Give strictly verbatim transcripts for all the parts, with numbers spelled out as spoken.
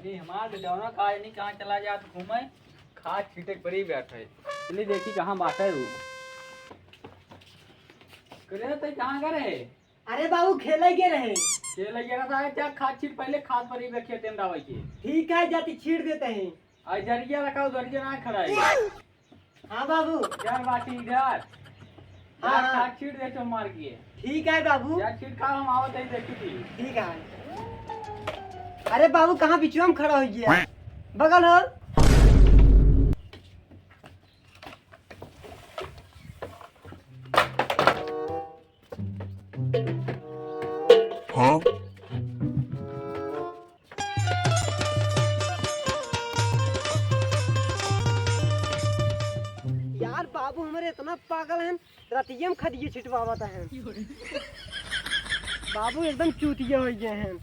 ये हमार बेटौना का नहीं कहाँ चला जात घूमे, खाद छीटे के परी बैठे। चली देखी कहाँ बाटे उ। करे तै कहाँ गए रहे? अरे बाबू, खेले गए रहे। खेले गए रहे, जा खाद छीट, पहले खाद परी बे खेते में डावे के। ठीक है, जाती छीट देते हैं। आ, इधरिया रखा, उधरिया ना खड़ा है। हाँ बाबू। इधर बाटी इधर। हाँ, यार, हाँ। छीट दे चो मार के। ठीक है बाबू। यार, छीट खा, हम आवत है, देखी थी। ठीक है। अरे बाबू, कहाँ बिचुआ में खड़ा हो गया? बगल हो। हाँ? यार, बाबू हमारे इतना पागल हैं, रतिये में खदिये छिटवावत हैं। बाबू एकदम चूतिया हो गए हैं।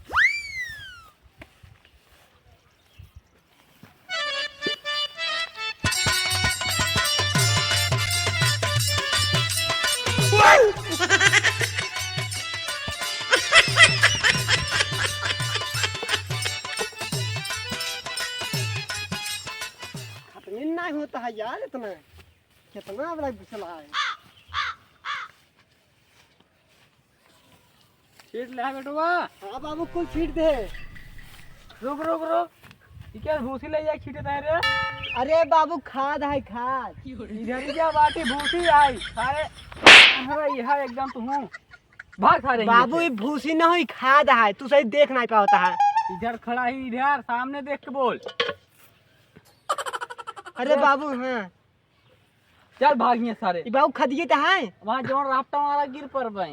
खत्म ही नहीं होता है यार, इतना, कितना बड़ा गुस्सा है। छीट ले बेटवा। हाँ बाबू, कुल छीट दे। रुक, रुक, रुक। ये क्या भूसी ले जाए छीटे तै रे? अरे बाबू, खाद है, खाद। इधर ही क्या बाटी भूसी आई? सारे, अरे, यह एकदम तू हूँ। भाग सारे बाबू, इधर से। ये भूसी ना हुई, खाद है, तू सही देख नहीं पावता है। इधर खड़ा ही, इधर सामने देख के बोल। अरे बाबू, हाँ। चल भाग हियाँ सारे। ई बाबू खदिये त है। वहाँ जौन राफ्टा वाला गिर पर भाई।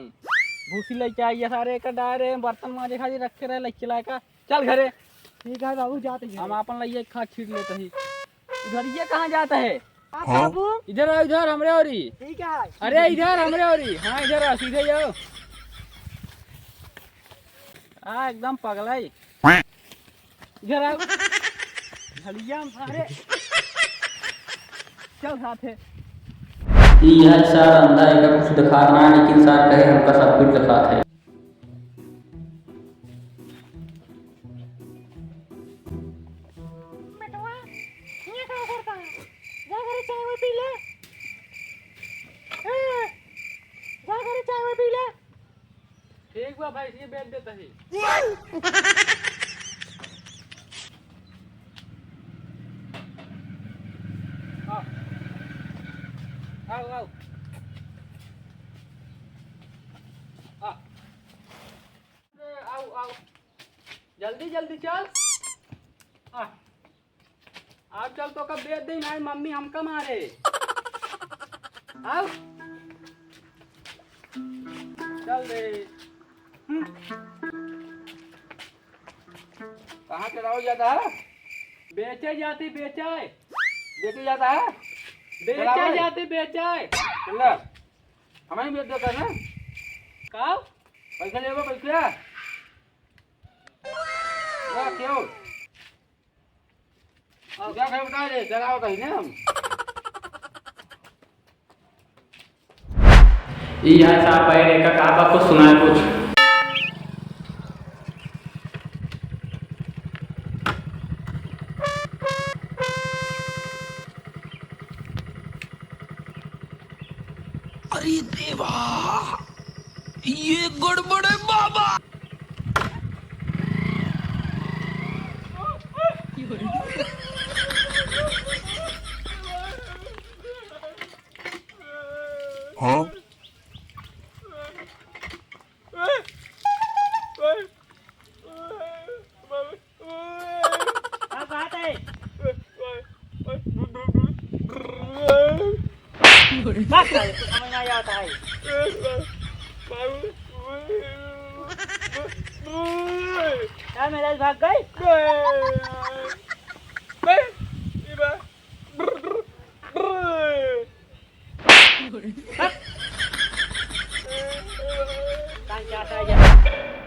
भूसी लेके आई है सारे, एक डायरे बर्तन माजे खातिर रखे रहे, लेके लाए का। चल घरे। ठीक है बाबू, जाते हैं। हम आपन लइया खाद छीट लेते ही। उधर ये कहाँ जाता है? हाँ? बाबू। इधर आओ, इधर हमरे ओरी। ठीक है। अरे इधर हमरे ओरी। हाँ, इधर आओ, सीधे जाओ। आ, एकदम पगलाई। इधर आओ। झलिया मारे। चल साथे। ई है सार अंधा, एका कुछ दिखात ना, लेकिन सार कहे हमका सब कुछ दिखात है। बेटवा, ये का करता है? जा घरे चाय वाय पी ले। ए, जा घरे चाय वाय पी ले। ठीक बा भाई, ये बेच देता ही। आओ। आओ, आओ। आ। आओ, आओ। जल्दी, जल्दी चल। आ। अब चल, तोका बेच दे, नहीं मम्मी हमका मारे। आओ। चल रे। हम्म। कहाँ चलाओ जाता है? बेचे जाती, बेचे। बेचे जाता है? बेचे चलाओ। जाती, बेचे। चल। हमें बेच देता ना। का? पैसा लेबो, पैसा। ना, क्यों? अब क्या कहे बता दे, चलाओ कहीं ना हम। ई है साहब, पैर एका का बा, कुछ सुनाए कुछ। अरे देवा, ये गड़बड़ है बाबा। हाँ? का बात है? बस साले, कुछ समझ में नहीं आता है। क्या मेरा भाग गई?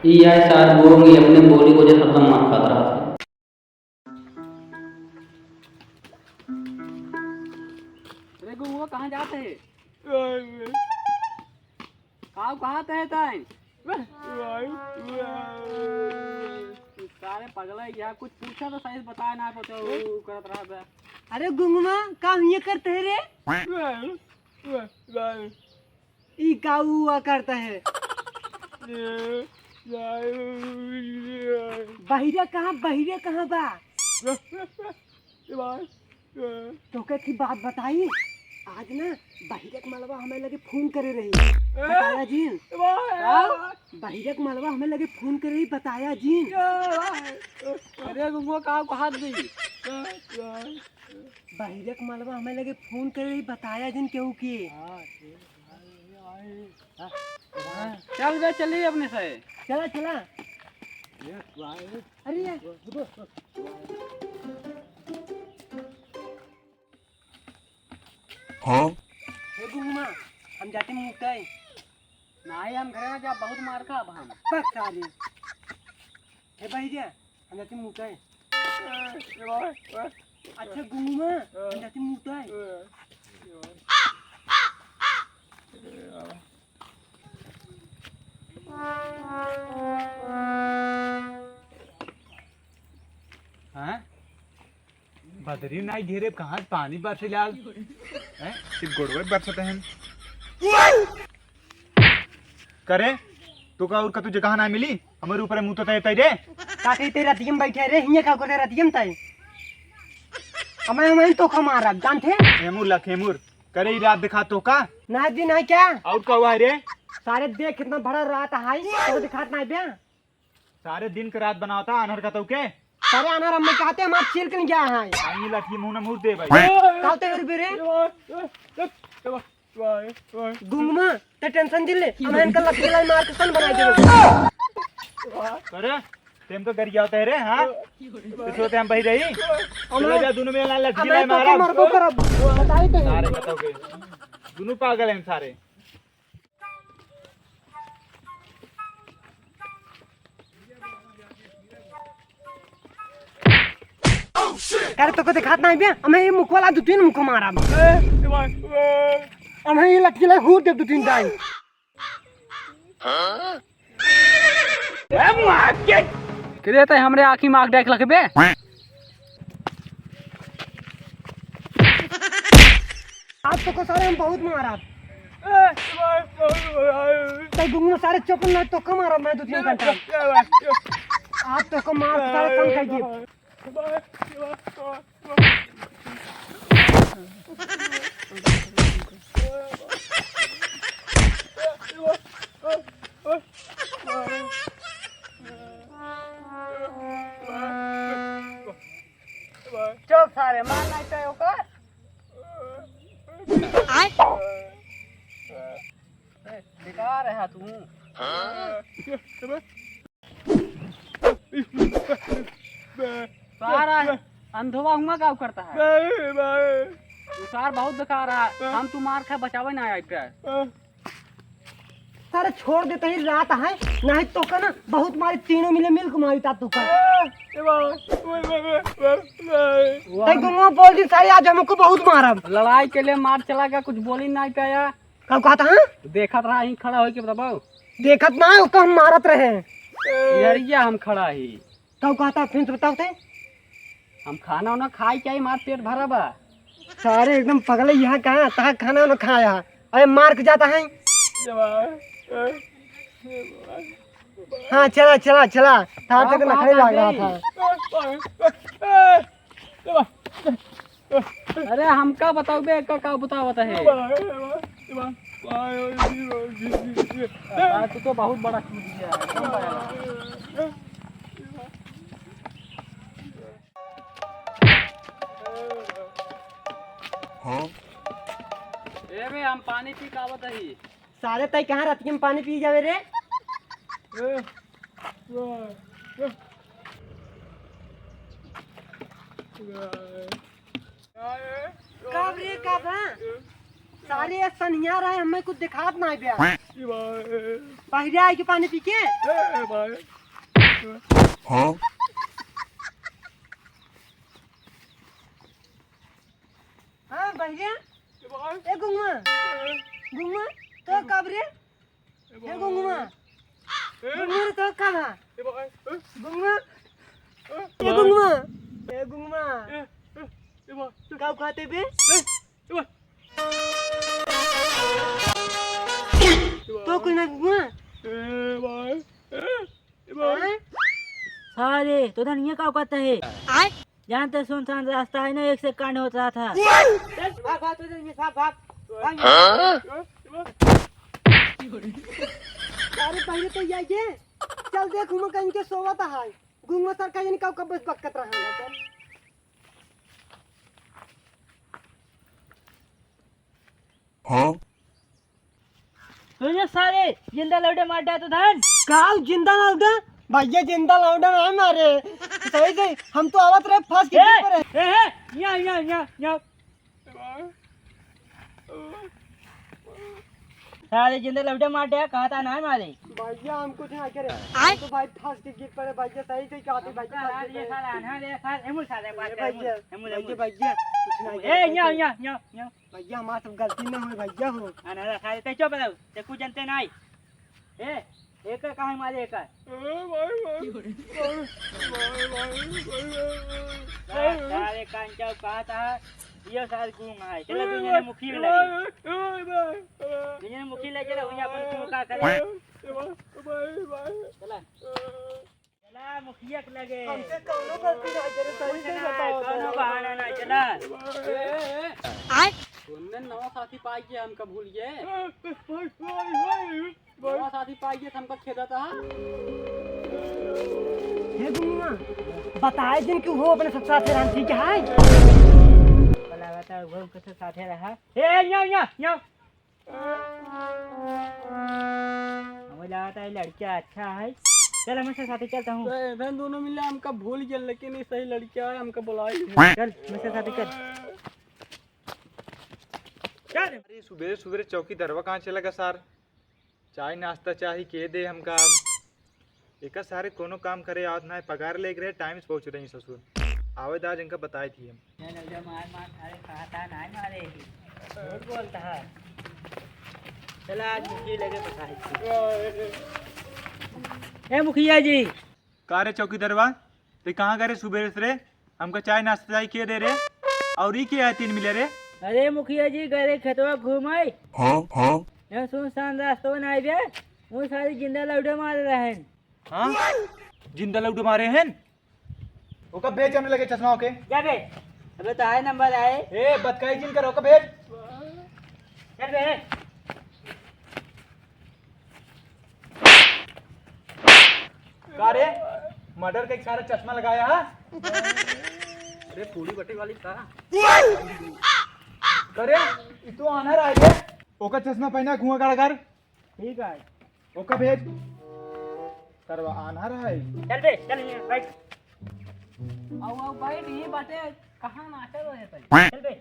ई आए सार बोंग, ये अपने बोली को जैसे एकदम मार खात रहा था। अरे गुंगो, कहाँ जाते हैं? काऊ, कहाँ ते है ताई? अरे पगला, यहाँ कुछ पूछा तो सही से बताए ना, तो ऊ करत रहा बे। अरे गुंगमा, का हुआ करत है रे? ई का हुआ करत है? बहिरा कहाँ, बहिरा कहाँ बा? तोके की बात बताई, आज ना बहिरक मलवा हमें लगे फोन करे रही, बताया जिन। हाँ? बहिरक मलवा हमें लगे फोन करे रही, बताया जिन। अरे गुंगो का को हाथ दी। बहिरक मलवा हमें लगे फोन करे रही, बताया जिन केहू के। चल बे, चली अपने से। चला, चला। अरे यार। हाँ? हे गुंगमा, हम जाते मुतई। नाहीं, हम घरे ना जा, बहुत मार खाब हम। बस सारे। हे बहिरा, हम जाते मुतई। अच्छा गुंगमा, हम जाते मुतई। हाँ? बदरी नाहीं घेरे, कहाँ से पानी बरसे लाग? हैं? सिर्फ गोड़वे बरसत हैं। करे, तोका और कतू जगह ना मिली, हमरे ऊपर मुँह तो तय तय रे। का कही ते रतियम बैठे रे, हियाँ का करे रतियम तय? हमें, हमें तो खा मारा, जानते? खेमुर ला, खेमुर। करे, ई रात दिखा तोका? ना दिन है क्या? और का हुआ है रे? सारे देख, कितना बड़ा रात है, तो दिखात ना बे। सारे दिन के रात बनावता, अनहर का तोके? सारे अनहर हमें कहते, हम आप चील के नहीं गया है। आई लठी मुंह न मुंह दे भाई। का होते फिर बे रे? गुंगमा, ते टेंशन जिन ले, हम इनका लकड़ी लाई मार के सन बनाई देबो। अरे, तेम तो गरियावत है रे, हाँ? तो सोते हम बही रही। चलो जा, दोनों में ला लकड़ी लाई मारा। मरबो करब, बताई तो। सारे बताओ के, दोनों पागल हैं सारे। अरे तोको देखात नाहीं बे, हमें ये मुख वाला दो तीन मुख मारा। हमें ये लठीला हूर दे दो तीन दाई। करे ते हमरे आँखी में आग डाइक लखबे। आज तोको सारे हम बहुत मारा। तै गुंगमा सारे चुप ना, तोको मारा मैं दो तीन घंटा। आज तोको मार सारे कम कर दिए। चुप सारे, मार नाहीं तो ओकर। आय। ए, बेकार है तू। सारा अंधवा हुआ का करता है। तू सार बहुत बेकार है। हम तू मार खाए बचावे ना आए का। सारे छोड़ देते ही रात है, नहीं तो का ना बहुत मारी तीनों मिले मिल के मारी ता तू का। ए, ए, ए, ए, ए, ए, ए। तै दोनों बोल दी सारे, आज हमको बहुत मारा। लड़ाई के लिए मार चला गया, कुछ बोली नहीं पाया। का कहता है? देखत रहा, यहीं खड़ा होके बताबो। देखत ना, ओका हम मारत रहे। यरिया हम खड़ा ही। का कहता, फिर से बताओ ते। हम खाना उना खाई के आई, मार पेट भरा बा। सारे एकदम पगले, यहाँ कहाँ, तहाँ खाना उना खाया। अरे मार के जाता है। हाँ, चला, चला, चला। तार तक नखरे लाग रहा था। अरे हमका बताओ बे, का, का बतावत है? आ, तू तो बहुत बड़ा कूद गया है। हाँ? ए बे, हम पानी पी के आवत हई। सारे तई कहाँ रतिया में पानी पी जावे रे? कब रे, कब है? सारे ये सनिया रहे, हमें कुछ दिखात नाहीं बे। बाहर आए के पानी पी के। हाँ? हाँ, बहिरिया। ए गुंगमा। गुंगमा, तो कब रे? ए गुंगमा। गुंगमा रे, तो कब है? गुंगमा। ए गुंगवा, ए गुंगवा, ए, ए, ए बा, चुप। काउ खाते बे? ए, ए बा। तो कुछ ना गुंगवा। ए बा, ए, ए बा। हाँ? सारे, तो धनिया काउ कहता है? आय? जानते सुनसान रास्ता है ना, एक से कांड होत रहा था। चल, भाग, भाग, तू जल्दी भाग, भाग, भाग। हाँ? अरे पहले तो ये, ये, चल देख, हम कहीं के सोवत है। गुंगवा सर का जानी कब, कब बस बकत रहा है, चल। हाँ? तो ये सारे जिंदा लौटे मार डाल तो धन। काल जिंदा लौटे? भैया जिंदा लौटे ना मारे। सही सही, हम तो आवत रहे फंस के ए, गिर पड़े। ए, ए, या, या, या, या। सारे जिंदा लौटे मार डाल, कहा था ना मारे। भैया हम कुछ ना करे। आय? हम तो भाई फंस के गिर पड़े भैया, सही सही कहा थे भैया, फंस के ये गिर साला, पड़े। ना रे साला, एमुल साले बात ए कर, भैया, एमुल, एमुल, भैया, एमुल। भैया, कुछ ना ए, करे, या, भैया। या, या, या। भैया, हमार सब गलती ना होई, भैया हो। अरे, अरे, सारे, ते चुप रहो, ते कुछ जानते नहीं। ए, एक काहे मारे एक? ए, भाई, भाई, भाई, भाई, भाई, भाई। सारे कांचा कहा था, ये सारे गुंग है। चलो, दुनिया में मुखी लगे। दुनिया में मुखी लगे, चलो, भैया, अपन क्यों का करे? चला। चला, मुखिया के लगे। हमसे कौनो गलती नहीं करे, सही कुछ सही ना, बताओ कौनो तो। बहाना ना चला। ए, ए, ए। आय? तुमने नवा साथी पाई के हमका भूल गए। ए, ए, भाई, भाई, भाई, भाई। नवा साथी पाई के हमका खेदा था। हे गुंगवा, बताए जिन कि वो अपने सब साथे रहन ठीक है। भला बता, वो कैसे साथे रहा? ए, यहाँ, यहाँ, यहाँ। हमें लागत है लड़का अच्छा है। चल, हमसे साथे चलता हूँ। तो इधर दोनों मिले, हमका भूल गए, लेकिन ये सही लड़का है, हमका बुला ही लिया। चल, हमसे साथे चल। चल। अरे, सुबेरे सुबेरे चौकीदारवा कहाँ चला गया सार? चाय नाश्ता चाही के दे हमका। एका सारे कोनो काम करे आवत ना है, पगार लेके रहे, टाइम से पहुँच रही ससुर। आवेदार इनका बताए थी हम। चल, अब जब मार मार सारे खाता ना मारे ही। झूठ बोलता है। चला, आज मुखिया लगे बताए थी। ए मुखिया जी। का रे चौकीदारवा, ते कहाँ गए रे सुबेरे से रे? हमका चाय नाश्ता चाय के दे रे? और ई के है तीन मिले रे? अरे मुखिया जी, गए खेतवा घूमे। हाँ, हाँ। यहाँ सुनसान रास्ता ना आइबे, वो सारे जिंदा लौटे मारे रहन। हाँ? जिंदा लौटे मारे हैं? ओका भेज हमने लगे चश्मा ओके। जा बे, अबे तो आए नंबर आए। ए, बतकाई जिन करो, ओका भेज। चल बे। का रे? मर्डर का एक सारा चश्मा लगाया है? अरे, पूरी बटे वाली का? करे, ई तो आन्हर आए रे। ओका चश्मा पहना, कुआं काढ़ा कर। ठीक है। ओका भेज। सरवा आन्हर है। चल बे, चल यहाँ, बैठ। आओ, आओ, बैठ, ये बाटे, कहाँ नाचे रहे तई? चल बे।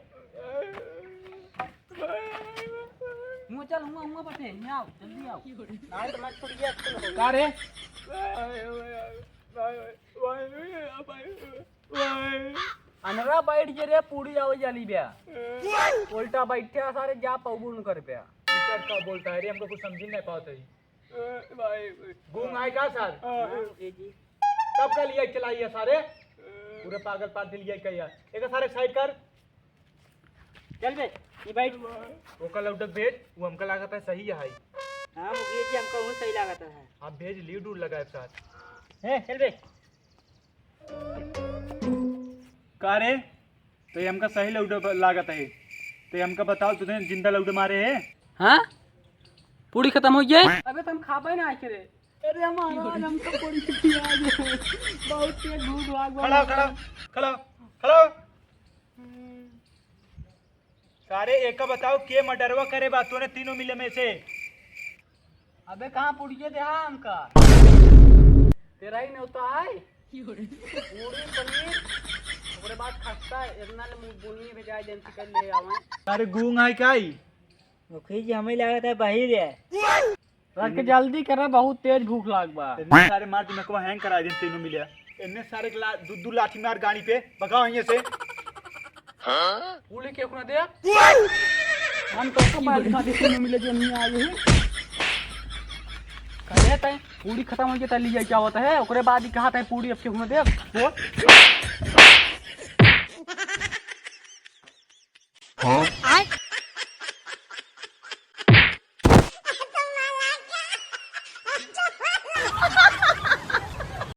हुआं चल, हुआं, हुआं बैठे, यहाँ आओ, जल्दी आओ। नाहीं तो मत छोड़िए, अक्कल हो। का रे? अनरा बैठ जे रे, पूरी आवे जाली ब्या। उल्टा बैठे आ सारे, जा पौबुन कर ब्या। ई सर का बोलता है रे, हमको कुछ समझ नहीं पावत है। गूंग आए का सर? हाँ। ए जी। तब का लिया चलाइए सारे? पूरे पागल पार्टी लिया कहिया। एक सारे साइड कर। चल बे, ये बैठ। ओका लौटक भेज, वो हमका लागत है सही है। हाँ, मुखिया जी, हमका वो सही लागत है। आप भेज, लीड उड लगाए साथ। ए, चल बे। का रे? तो ये हमका सही लौटे ब-, लागत है। तो ये हमका बताओ, तूने जिंदा लौटे मारे है? हाँ? पूरी खत्म हो गई? अबे तुम खाबे ना आके रे। अरे महाराज, हमको पूरी खिया दे। बहुत तेज भूख लाग बा। खड़ा, खड़ा, खड़ा, खड़ा। सारे एका बताओ, के मर्डरवा करे बा तोने तीनों मिले में से? अबे कहाँ पुड़िए दे हमका? तेरा ही नेवता है। पूरी पनीर, ओकरे बाद खस्ता, इतना ले मुंह बोलनी भेजा दे, चिकन ले आवे। सारे गूंग है काई? मुखी जी, हमें लागत है बाहिर है। रख के जल्दी करा, बहुत तेज भूख लाग बा। इन्ने सारे मार दिमागवा हैंग करा दिन तीनों मिले। इन्ने सारे के ला-, दू, दू लाठी मार गाड़ी पे, भगाओ यहाँ से। पूरी के अपना दे। हम तो उसको मार दिखा दे, तीनों मिले जो नहीं आए हैं। ए, तै पूरी खतम होइ गई, तै लिया क्या होता है? ओकरे बाद ही कहा तै पूरी अब के हुए दे। बोल।